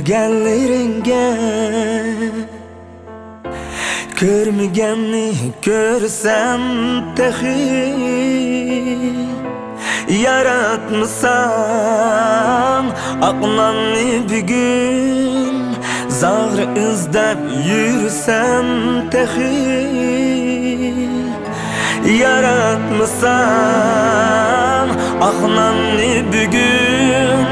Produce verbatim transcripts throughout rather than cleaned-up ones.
كۆرگەنلىرىڭگە كۆرمىگەننى كۆرسەم تېخى. ياراتمىساڭ ئاق ناننى بۈگۈن، زاغرا ئىزدەپ يۈرسەم تېخى. ياراتمىساڭ ئاق ناننى بۈگۈن،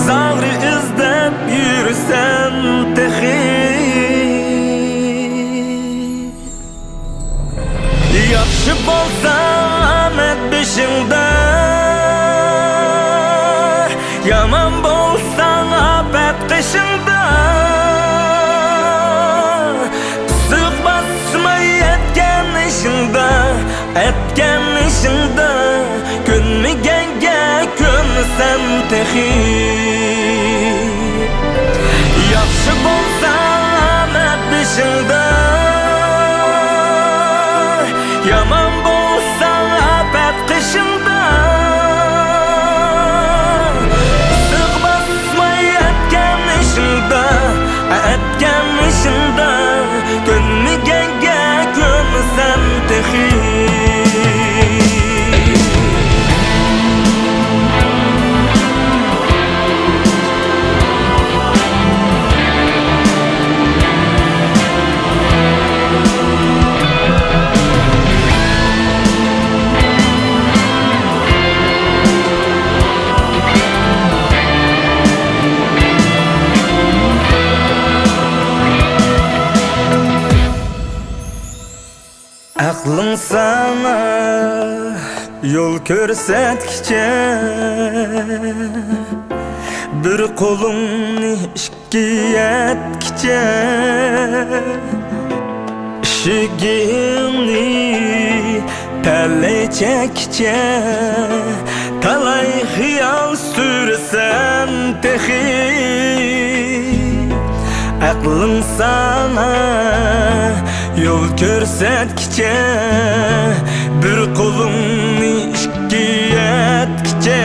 زاغرا ئىزدەپ يۈرسەم تېخى. ياخشى بولساڭ ئامەت بېشىڭدا، يامان بولساڭ ئاپەت قېشىڭدا. ئىسسىق باسماي ئەتكەن ئىشىڭدا، ئەتكەن ئىشىڭدا، كۆنمىگەنگە كۆنسەم تېخى. ياخشى بولساڭ ئامەت بېشىڭدا، يامان بولساڭ ئاپەت قېشىڭدا. ئىسسىق باسماي ئەتكەن ئىشىڭدا، ئەتكەن ئىشىڭدا، كۆنمىگەنگە كۆنسەم تېخى. ئەقلىڭ ساڭا يول كۆرسەتكىچە، بىر قولۇڭنى ئىككى ئەتكىچە، ئىشىكىڭنى تەلەيچەككىچە، تالاي خىيال سۈرسەم تېخى. ئەقلىڭ ساڭا يول كۆرسەتكىچە، بىر قولۇڭنى ئىككى ئەتكىچە،